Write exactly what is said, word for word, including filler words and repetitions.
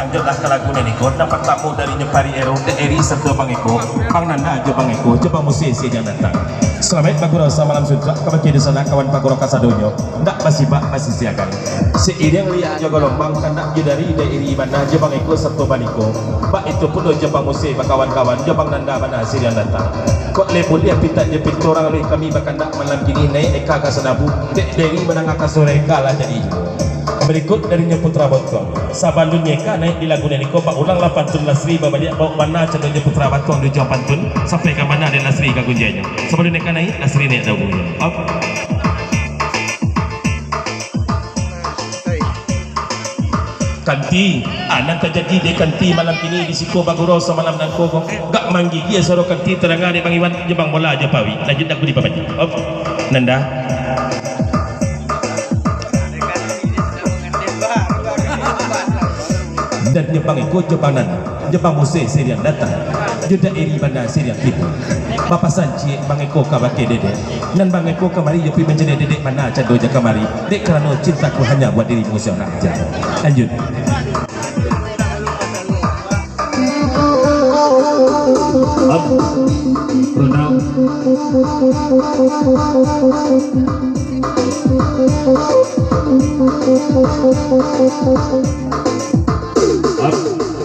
Lanjutlah ka lagu nan iko, nan partamo darinyo Pari Ero, Dek Eri sarato Bang Eko, Bang Nanda jo Bang Eko, jo Bang Muse siriang datang. Salamaik bagurau samalam suntuak, kabake dunsanak kawan pagurau kasadonyo, ndak basibak basisiakan. Sairiang liak jo galombang, kandak jo dari Dek Eri bana jo Bang Eko sarato Bang Eko. Baitu pulo jo Bang Muse bakawan-kawan, jo Bang Nanda bana siriang datang. Kok lai buliah pintak jo pinto, urang aluih kami bakandak malam kini naiak eka ka sanabu, dek Dek Eri mandanga ka suaro eka lah jadi juo. Barikuik darinyo Putra Bontong. Sabalunnyo eka naiak di lagu nan iko, baulanglah pantun Lasri babaliak, baok bana candonyo Putra Bontong di ujuang pantun, sampaikan bana dek Lasri ka gunjiangnyo. Sabalun eka naiak, Lasri naiak dahulu. Op. Kanti, ah, nan tajadi dek Kanti malam kini di siko bagurau samalam nangko ko. Gak manggigia suaro Kanti tadanga dek Bang Iwan, jo Bang Bola, jo Pawi. Lanjut lagu di Papati. Op. Nanda. Dan nyo Bang Eko jo Bang Nanda, jo Bang Muse siriang datang, jo Dek Eri bana siriang tibo. Bapasan ciek Bang Eko kabake Dedek, nan Bang Eko kamari jo pi mancaliak Dedek bana cando jo kamari, dek karano cintaku hanya buat dirimu seorang aja. Lanjut. Up. Pronoun. Up.